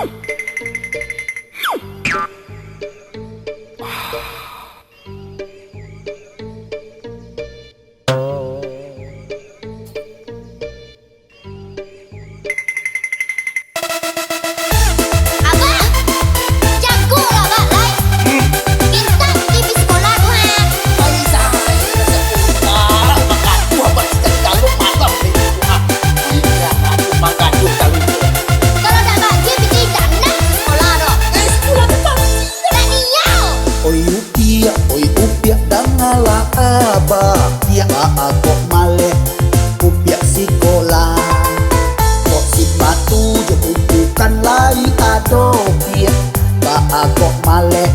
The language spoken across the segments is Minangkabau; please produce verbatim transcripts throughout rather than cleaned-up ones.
Abak, jago lah, Abak, lai. Mintak pi sikola tu, ha. Kalau dak bahagia, piti dak nak sikola doh. Dak niau. Oi Upiak, oi Upiak, dangalah Abak. Piak, baa kok maleh Upiak sikola? Kok sipatu jo buku kan lai ado, Piak? Baa kok maleh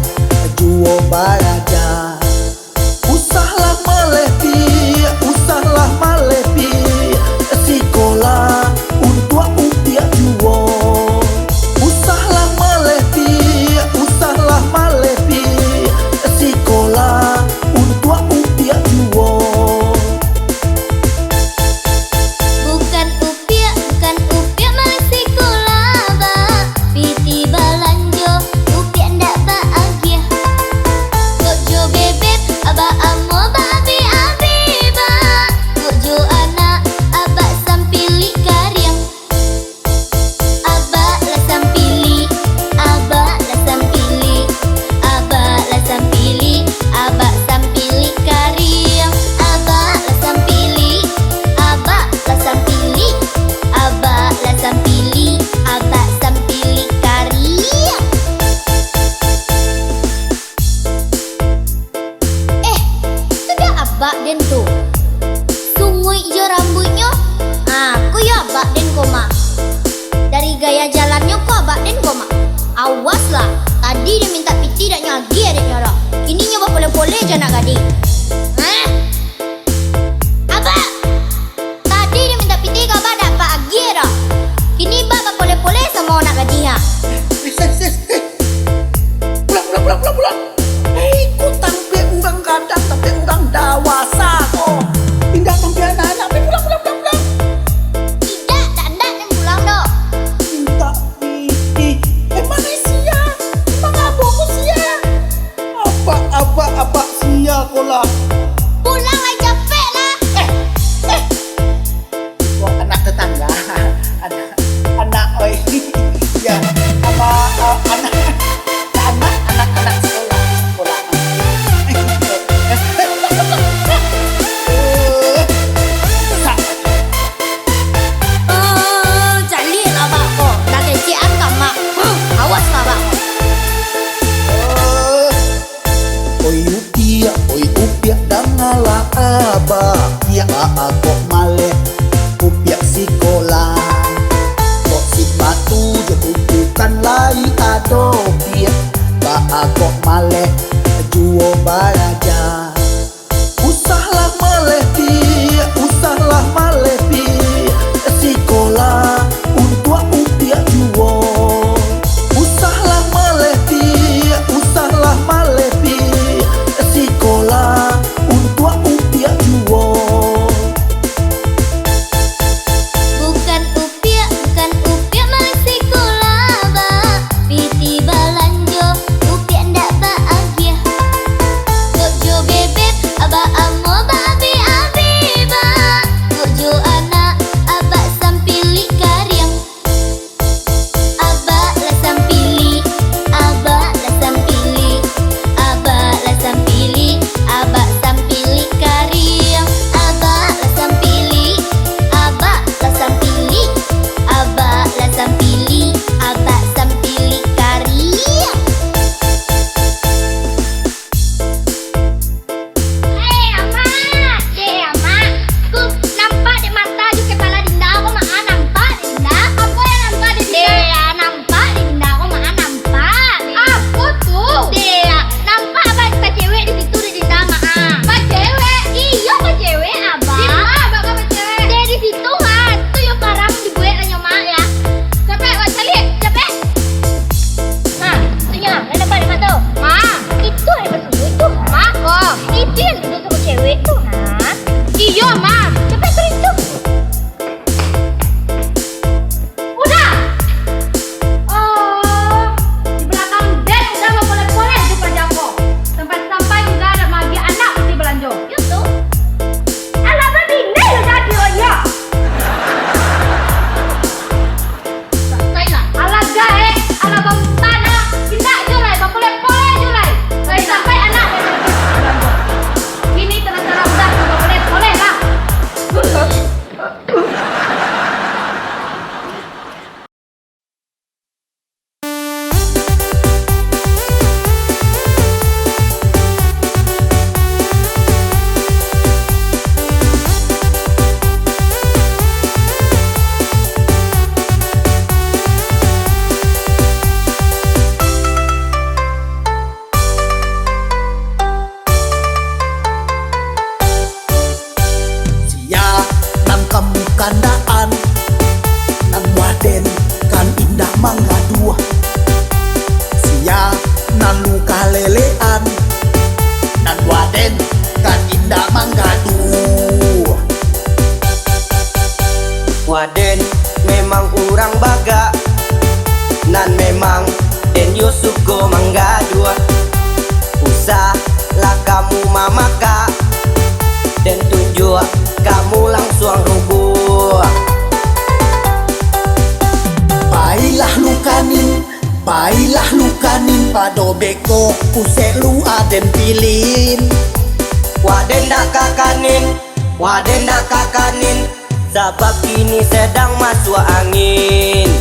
juo baraja? Usahlah maleh, Piak, usahlah maleh, Piak, sikola untuak Upiak juo. Usahlah maleh, Piak, usahlah maleh, Piak, sikola untuak Upiak juo. Bukan Upiak, bukan Upiak maleh sikola, Bak. Piti balanjo, Upiak ndak baagiah. Kok jo bebek, Abak amuah baabih-abih, Bak. Kok jo anak, Abak sampilik kariang. Abak lah sampilik, Abak lah sampilik, Abak lah sampilik, Abak sampilik kariang. Abak lah sampilik, Abak lah sampilik, Abak lah sampilik, Abak sampilik kariang. Eh, tu dah Abak den tu. Sunguik jo rambuiknyo. Ah, ko yo Abak den ko mah. Dari gaya jalannyo ko Abak den ko mah. Awas lah, tadi den mintak piti dak nyo agiah dek nyo doh. Kini nyo bapoleh-poleh jo anak gadih. Hah? Abak! Tadi den mintak piti ka Abak dak Abak agiah doh. Kini Bak bapoleh-poleh samo anak gadih, ha. Eh, eh, eh, eh. Pulang, pulang, pulang, pulang, pulang. Eh, iko tampek urang gadang, tampek urang dawasa ko. Indak tampek anak-anak, eh, pulang, pulang, pulang, pulang. Indak, dak, indak, den pulang doh. Mintak piti. Emang ni sia? Emang abah ko sia? Abak, abak, abak sia ko lah. Pulang lai capek lah. Eh, eh. Ko anak tetangga. Anak, anak, oi. Ya, apa, eh, anak, anak, anak, anak sekolah, sekolah. Eh, sa- Oh, caliak lah Abak ko. Dah kecekan ka mak. Huh, awas lah Abak ko. Oi Upiak, oi Upiak, dangalah Abak. Piak, baa kok maleh Upiak sikola? Kok sipatu jo buku kan lai ado, Piak? Baa kok maleh juo baraja? Usahlah maleh, Piak, usahlah maleh, Piak, sikola untuak Upiak juo. Usahlah maleh, Piak, usahlah maleh, Piak, sikola untuak Upiak juo. Bukan Upiak, bukan Upiak maleh sikola, Bak. Piti balanjo, Upiak ndak baagiah. Kok Urang bagak, nan memang den yo suko manggaduah. Usahlah kamu mamakak, den tunjuak kamu langsuang rubuah. Pailah lu kanin, pailah lu kanin, pado beko pusek lu aden pilin. Wah den dak ka kanin, wah den dak ka kanin, sabab kini sadang masuak angin.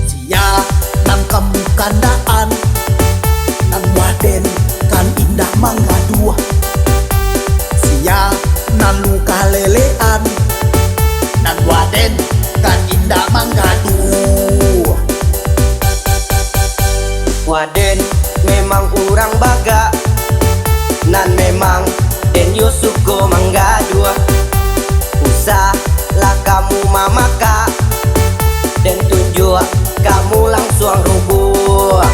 Sia nan kamu kandaan, nan waden kan indak manggaduah. Sia nan lu kalelean, nan waden kan indak manggaduah. Waden memang urang bagak, nan memang den yo suko manggaduah. Usahlah kamu mamakak, den tunjuak kamu langsuang rubuah.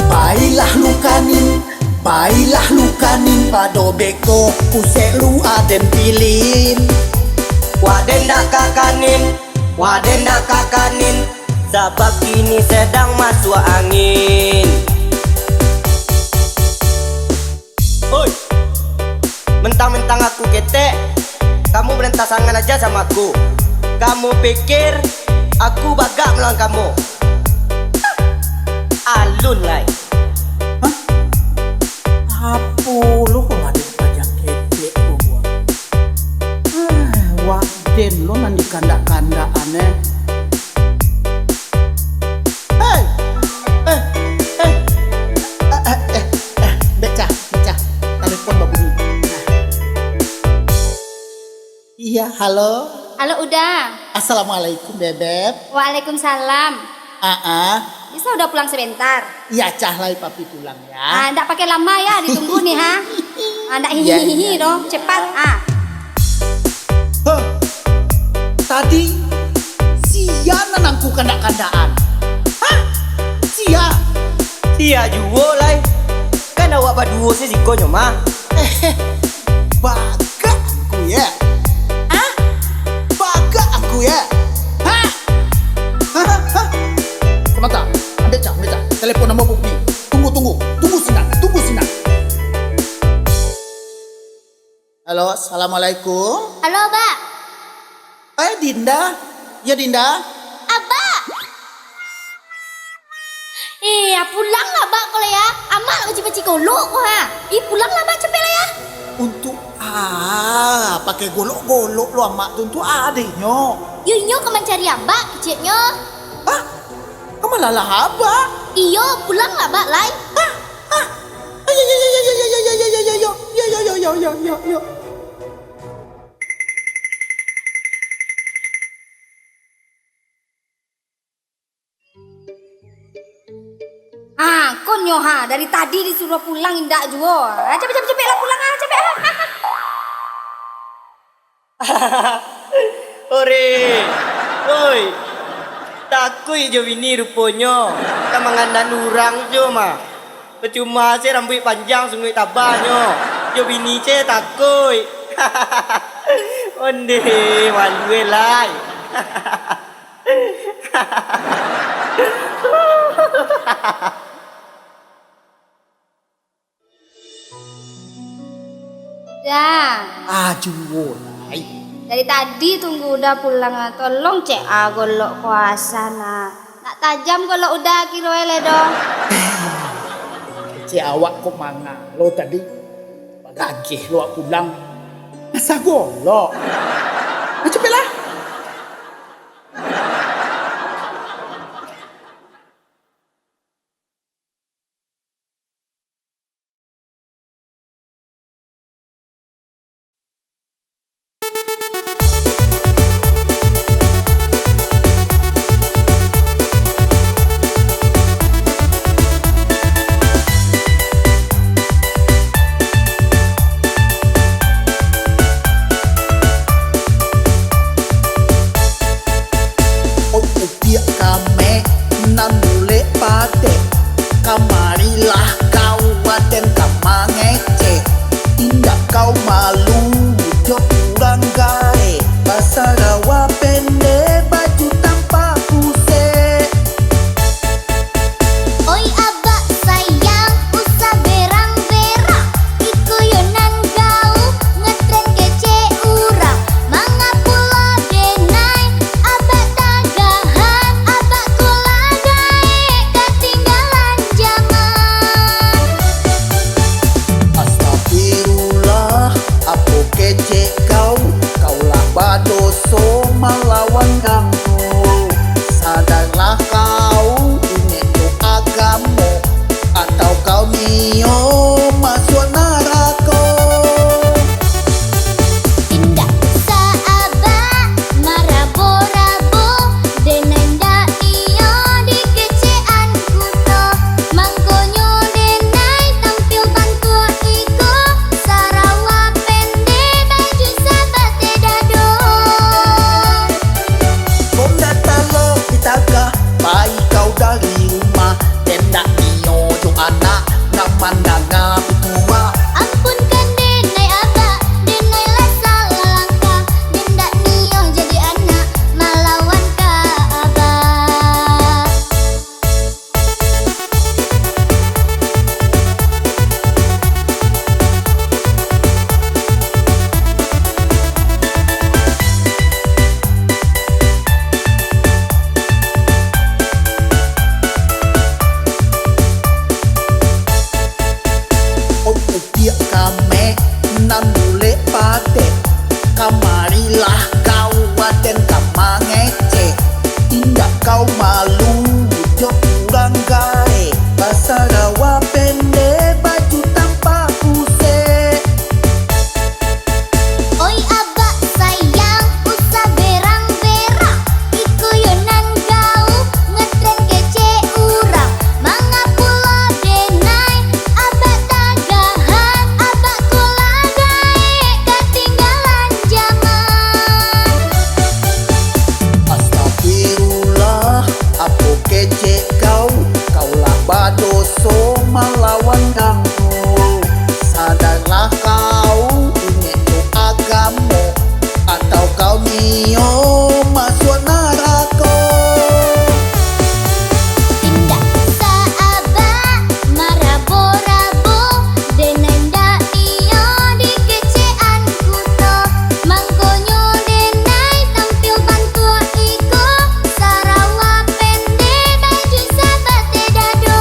Pailah lu kanin, pailah lu kanin, pado beko pusek lu aden pilin. Waden dak ka kanin, waden dak ka kanin, sabab kini sadang masuak angin. Oi, mentang-mentang aku ketek, kamu balantasangan aja sama aku. Kamu pikir aku bagak melawan kamu? Alun lai. Hah? Apo lo kok ado pajak ketek ko buah? Ah, waden lo nan dikandak-kandak aneh. Hei! Eh, eh, eh, eh, eh, eh, becah, becah. Telepon babunyi. Nah. Iya, halo. Halo, Uda. Assalamualaikum, Bebeb. Waalaikumsalam. Ah, ah. Bisa Uda pulang sebentar? Iya, cah lai papi pulang ya. Ah, ndak pakai lama ya, ditunggu nih, ha. Ah, ndak hihihi doh, cepat, ah. Heh, tadi sia nan angku kandak-kandakan? Hah? Sia? Sia juo lai. Kan awak baduo se siko nyo mah. Bagak angku ya? Hah? Bagak angku ya? Hah? Hah? Hah? Samanta, ambek cah, ambek cah. Telepon ambo bunyi. Tunggu, tunggu. Tunggu sinan, tunggu sinan. Halo, assalamualaikum. Halo, Bak. Eh, Dinda. Ya, Dinda. Abak. Eh, ya pulanglah, Bak, ko lah, ya. Amak nak baci-baci golok ko, ha. Ih, pulanglah, Bak, capeklah, ya. Untuk a pakai golok-golok lo Amak tu, untuk a deh nyo? Yo, inyo ka mancari Abak, keceknyo. Hah? Ka malalah Abak? Iyo, pulanglah, Bak, lai. Hah? Hah? Ayo, yo, yo, yo, yo, yo, yo, yo, yo, yo, yo, yo, yo, yo, yo, yo. Ha, ko nyo ha, dari tadi disuruah pulang indak juo. Ha, capek, capek, capek lah pulang ha, capek ha. Ore, oi, takuik jo bini ruponyo, ka mangandan urang jo mah. Pacuma se rambuik panjang sunguik tabanyo, jo bini se takuik. Onde, malu e lai. Dah. Ah, juo lai. Dari tadi tunggu Uda pulang ah. Tolong cek ah golok kuasa nah. Nak tajam golok Uda kiro e le doh. Cek awak kok manga lo tadi. Bagageh lo awak pulang. Asa golok. Nah, capeklah. Kamarilah kau, aden ka mangecek. Indak kau malu jo urang gaek, basarawa pendek, baju tampak pusek. Oi abak sayang, usah berang-berang. Iko yo nan gaul, ngetren kecek urang. Manga pulo denai, abak tagahan, abak ko lah gaek katinggalan jaman. Astagfirullah, apo kecek kau? Kau lah badoso malawan Tuhan. Sadarlah kau, ingek tu agamo, atau kau nio masuak narako. Indak usah abak marabo-rabo, denai ndak nio dikecekan kuto. Mangkonyo denai tampil bantuak iko, sarawa pendek, baju sabateh dado. Kok ndak talok ditagah, pai kau dari rumah, den ndak nio jo anak, nan mandanga pituah. Ampunkan denai abak, denai lah salah langkah, den ndak nio jadi anak malawan ka abak. Oi, upiak kamek nan bulek patek, kamarilah kau, aden ka mangecek. Indak kau malu jo urang gaek, basarawa pendek, baju tampak pusek. Oi abak sayang, usah berang-berang. Iko yo nan gaul, ngetren kecek urang. Manga pulo denai, abak tagahan, abak ko lah gaek katinggalan jaman. Astagfirullah, apo kecek kau? Kau lah badoso malawan Tuhan. Sadarlah kau, ingek tu agamo, atau kau nio masuak narako. Indak usah abak marabo-rabo, denai ndak nio dikecekan kuto. Mangkonyo denai tampil bantuak iko, sarawa pendek, baju sabateh dado.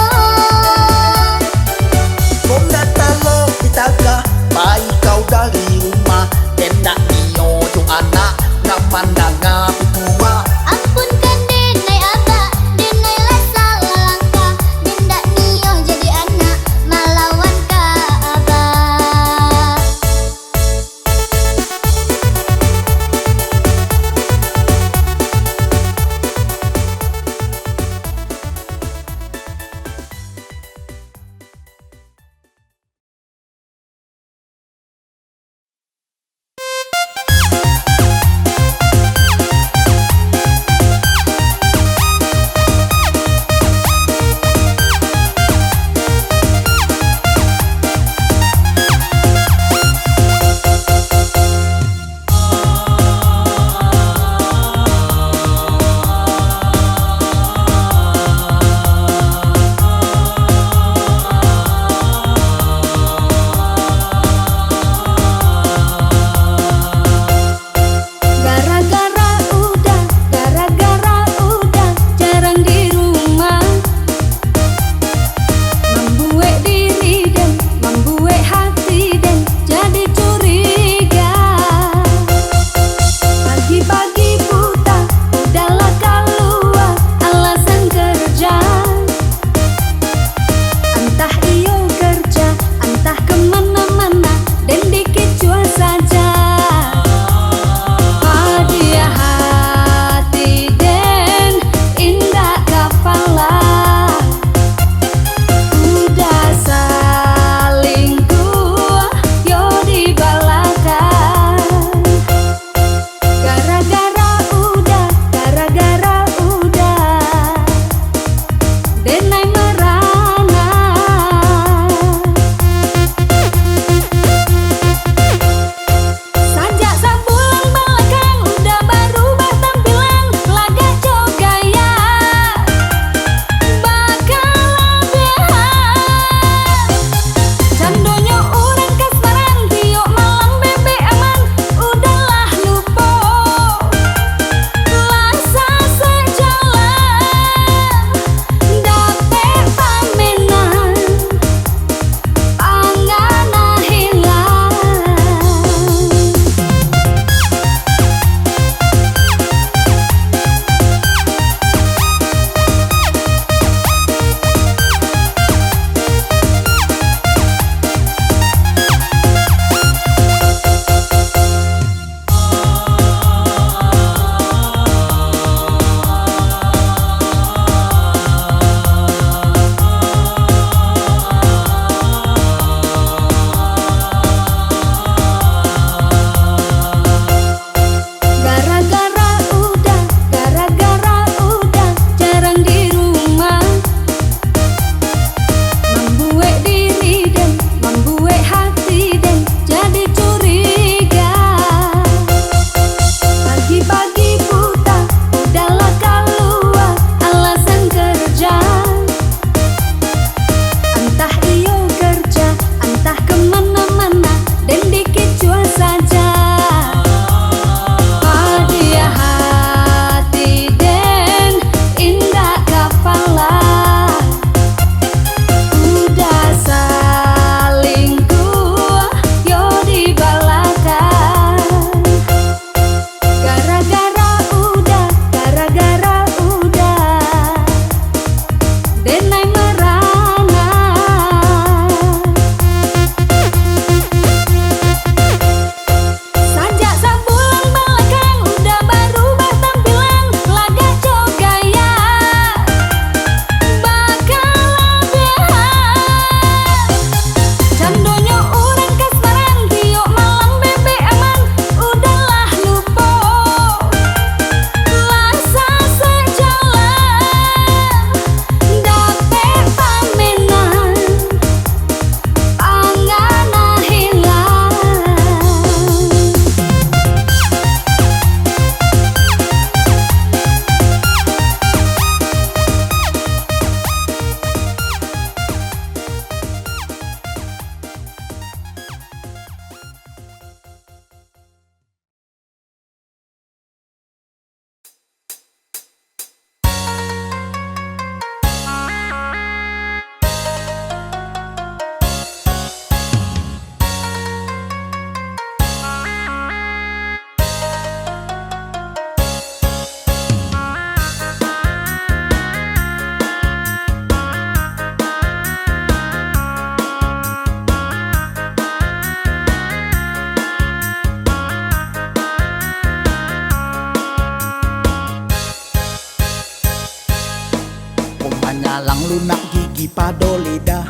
Dah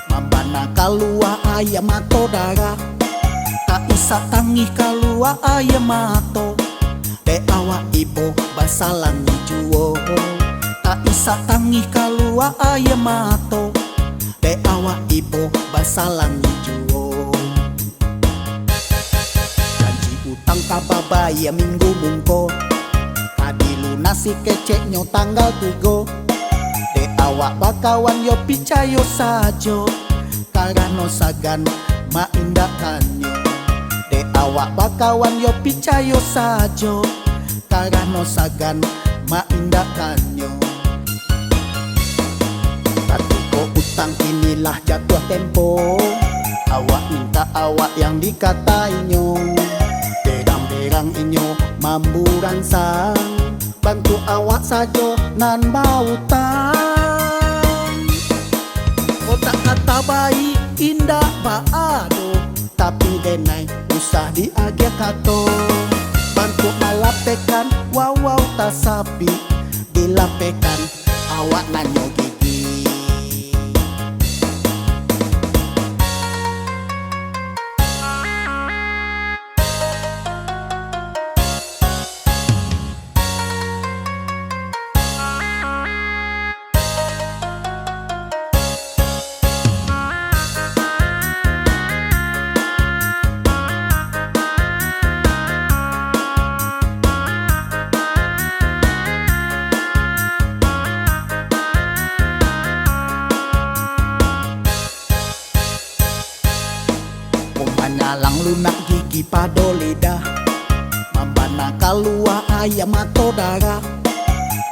mambana kalua aia mato darah, tak isak tangih kalua aia mato. Dek awak ibo basalangi juo, tak isak tangih kalua aia mato. Dek awak ibo basalangi juo. Janji utang ka babayia minggu mungko, ka dilunasi keceknyo tanggal tigo. Dek awak bakawan yo picayo sajo, karano sagan maindakannyo. Dek awak bakawan yo picayo sajo, karano sagan maindakannyo. Katiko utang kini lah jatuah tempo, awak mintak awak yang dikatainyo. Berang-berang inyo mamburansang, bantuak awak sajo nan bautang. Kok tak kata baik, indak baa doh. Tapi denai usah diagiah kato, bantuak malapehkan wawau tasapik, dilapehkan awak nan nyo gigi. Manyalang lunak gigi pado lidah, mambana kalua aia mato darah.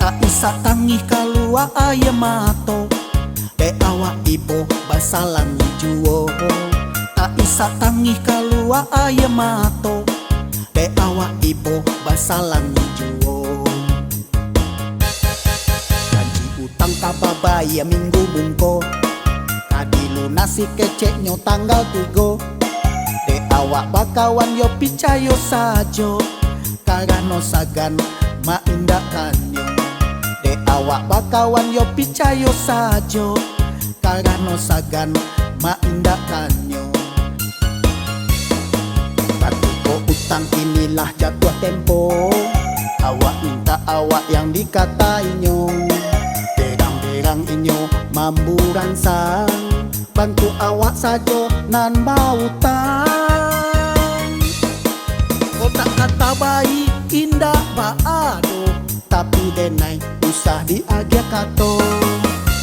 Tak isak tangih kalua aia mato, dek awak ibo basalangi juo. Tak isak tangih kalua aia mato, dek awak ibo basalangi juo. Janji utang ka babayia minggu mungko, ka dilunasi keceknyo tanggal tigo. Dek awak bakawan yo picayo sajo, karano sagan maindakannyo. Dek awak bakawan yo picayo sajo, karano sagan maindakannyo. Katiko utang kini lah jatuah tempo, awak mintak awak yang dikatainyo. Berang-berang inyo mamburansang, bantuak awak sajo nan bautang. Kok tak kata baik, indak baa doh. Tapi denai usah diagiah kato,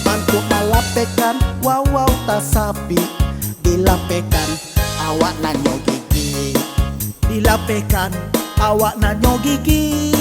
bantuak malapehkan wawau tasapik, dilapehkan awak nan nyo gigi. Dilapehkan awak nan nyo gigi.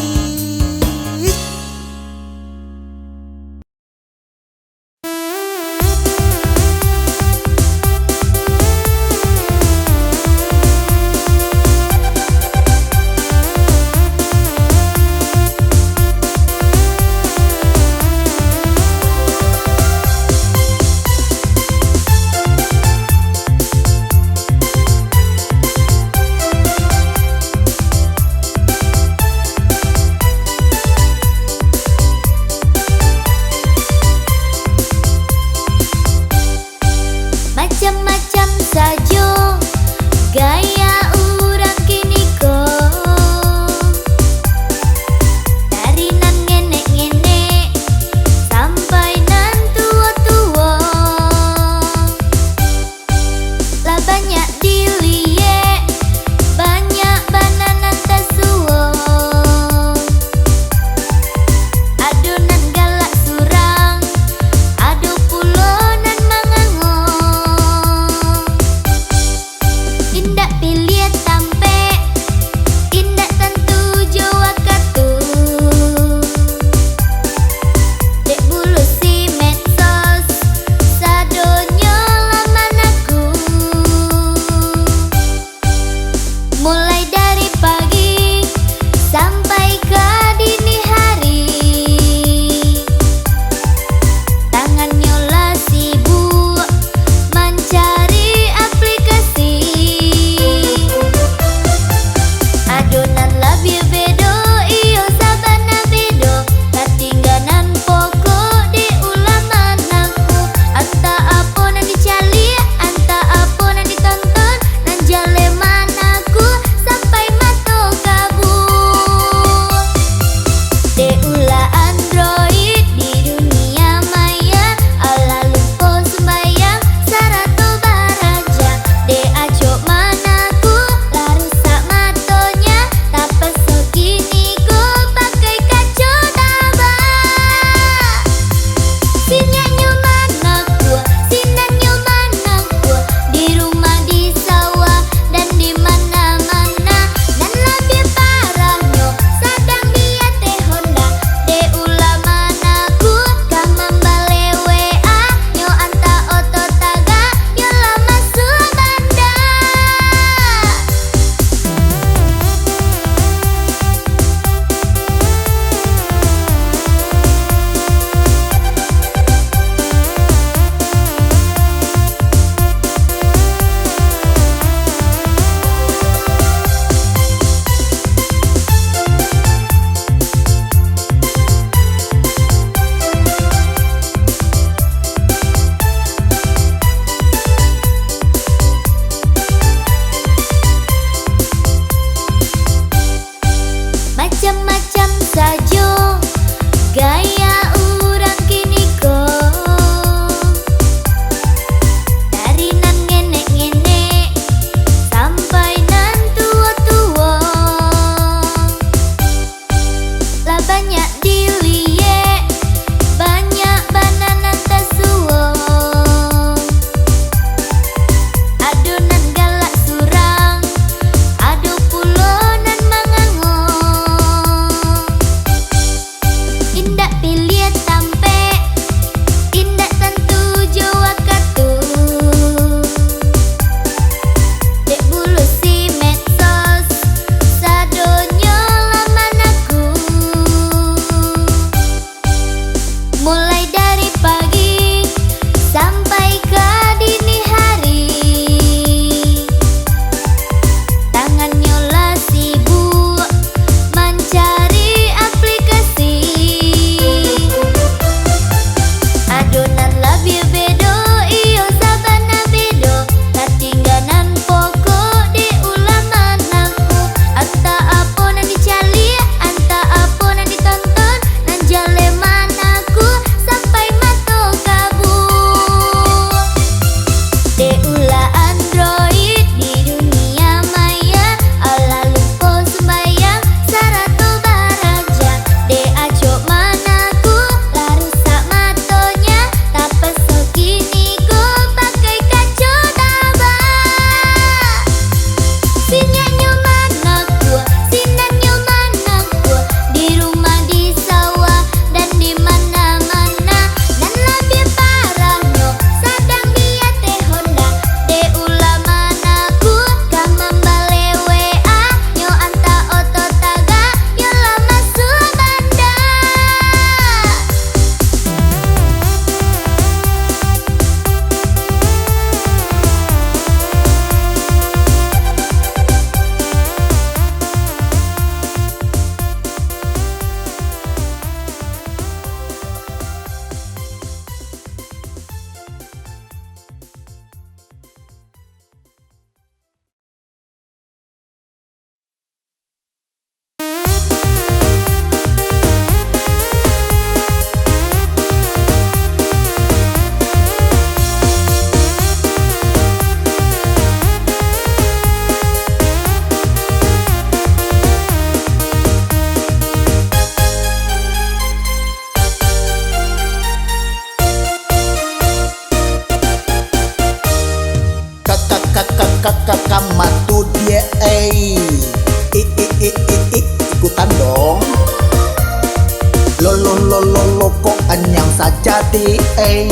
Ei,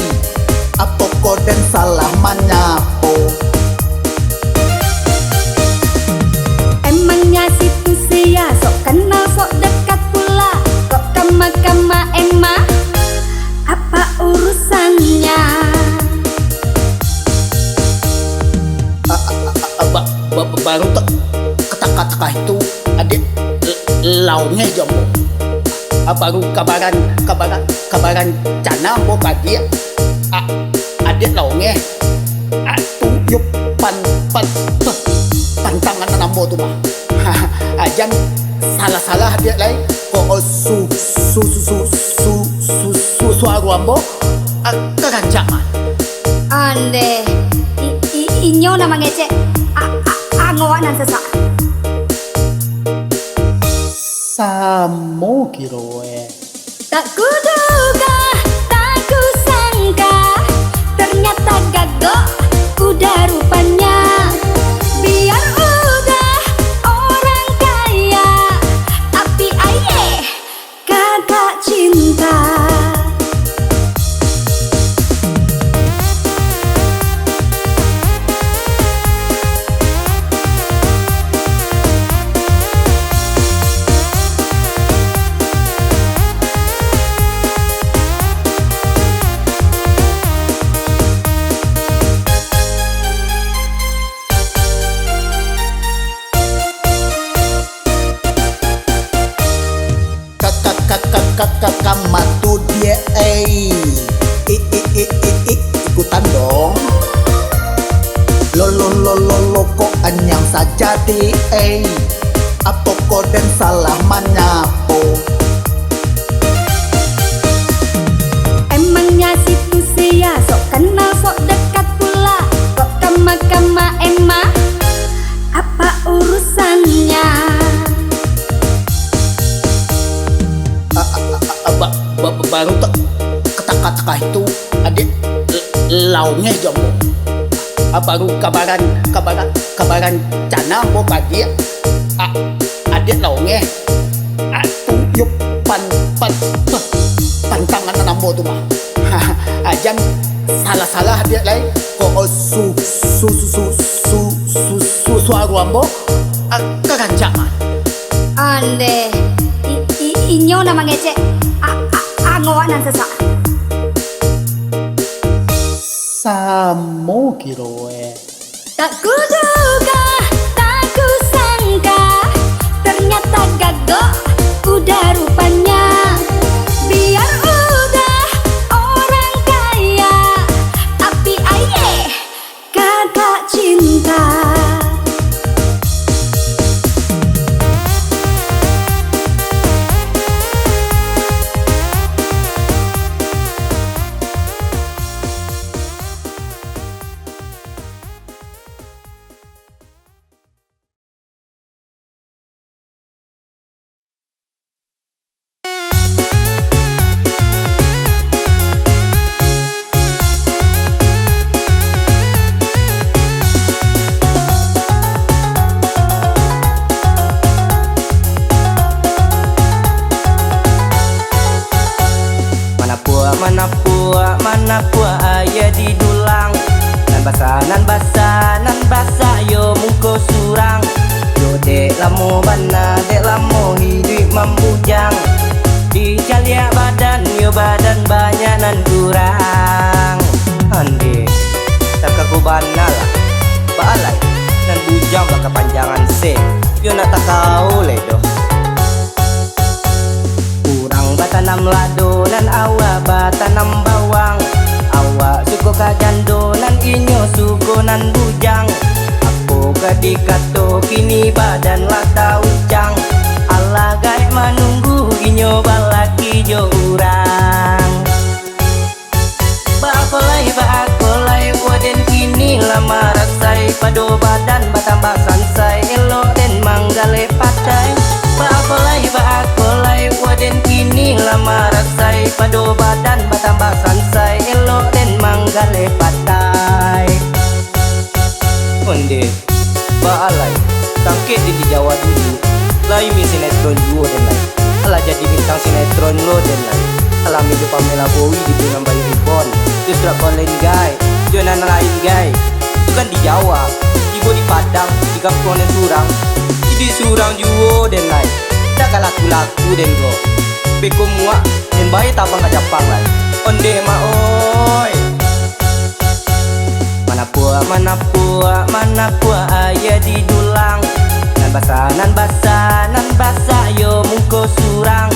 apo ko den salah manyapo? Emangnya situ sia, sok kenal, sok dekat pula, kok kama-kama emang? Apa urusannya? A, a, a, a, ba-, ba-, ba-, baru tak, katak-katak itu, adiak, l-, launge jo ambo. A, baru kabaran, kabaran, kabaran cana ambo ka adiak. A, adiak launge. A, tu yo pan-, pan-, pan-, pantangan ambo tu mah. A, jan salah-salah adiak lai. Ko, o, su-, su-, suaro ambo, a, ka rancak mah. Ondeh, i-, i-, inyo nan mangecek, a-, a-, angok nan sesak. Samo kiro e. Tak kuduga, tak kusangka, ternyata gagok udah rupanya. Biar udah orang kaya, tapi aye kagak cinta. Ka, ka, ka, ka, ka, ka, kama tu diak, ei. Ik, ik, ik, ik, ik, ikutan dong. Lo, lo, lo, lo, lo, kok anyang sajadi, ei. Apo ko den salah manyapo? Emangnya situ sia, sok kenal, sok dekat pula, kok kama-kama emang? Apa urusannya? A, a, a, a, ba-, ba-, ba-, baru tak, katak-katak itu, adiak, l-, launge jo ambo. A, baru kabaran, kabaran, kabaran cana ambo ka adiak. A, adiak launge. A, tu yo pan-, pan-, pan-, pantangan ambo tu mah. A, jan salah-salah adiak lai. Ko, o, su-, su-, suaro ambo, a, ka rancak mah. Ondeh, i-, i-, inyo nan mangecek, a-, a-, angok nan sesak. Samo kiro e. Tak kuduga, tak kusangka, ternyata gagok udah rupanya. Biar udah orang kaya, tapi aye kagak cinta. Manapuak, manapuak, manapuak aia di dulang. Nan basa, nan basa, nan basa yo muko surang. Yo dek lamo bana, dek lamo hiduik mambujang. Dicaliak badan, yo badan banyak nan kurang. Ande, takaku bana lah. Baalai, nan bujang bakapanjangan se. Yo nak takau lai doh. Urang batanam lado, nan awak batanam bawang. Awak suko ka jando, nan inyo suko nan bujang. Apo ka dikato, kini badan lah taucang. Alah gaek manunggu, inyo balaki jo urang. Baapo lai, baapo lai, waden kini lah marasai, pado badan batambah sansai, elok den manggaleh patai. Baapo lai, baapo lai, waden kini lah marasai, pado badan batambah sansai, elok den manggaleh patai. Onde, baalai, tangkek di Jawa dulu, lai main sinetron juo den lai. Alah jadi bintang sinetron lo den lai. Alami jo Pamela Bowie di Bungam Bayu Ribon, jo Surak Online gai, jo nan lain gai. Itu kan di Jawa, tibo di Padang, di kampuang nan surang. Iduik surang juo den lai, dak ka laku-laku den ko. Beko muak, den bae tabang ka Japang lai. Ondeh mak oi. Manapuak, manapuak, manapuak aia di dulang. Nan basa, nan basa, nan basa yo muko surang.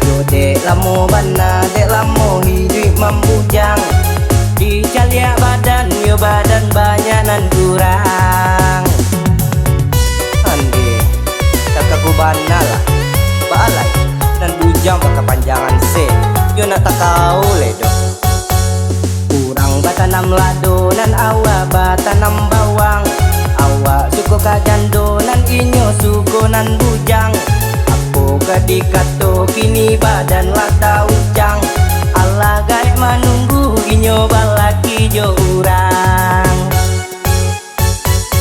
Yo dek lamo bana, dek lamo hiduik mambujang. Dicaliak badan, yo badan banyak nan kurang. Andeh, takaku bana lah. Baalai, nan bujang bakapanjangan se. Yo nak takau le doh. Urang batanam lado nan awak batanam bawang. Awak suko ka jando nan inyo suko nan bujang. Apo ka dikato kini badan lah taucang. Alah gaek manunggu inyo balaki jo urang.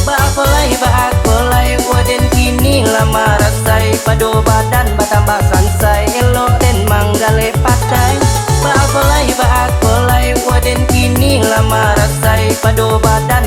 Baapo lai, baapo lai, waden kini lah marasai, pado badan batambah sansai, elok den manggaleh patai. Baapo lai, baapo lai, waden kini lah marasai, pado badan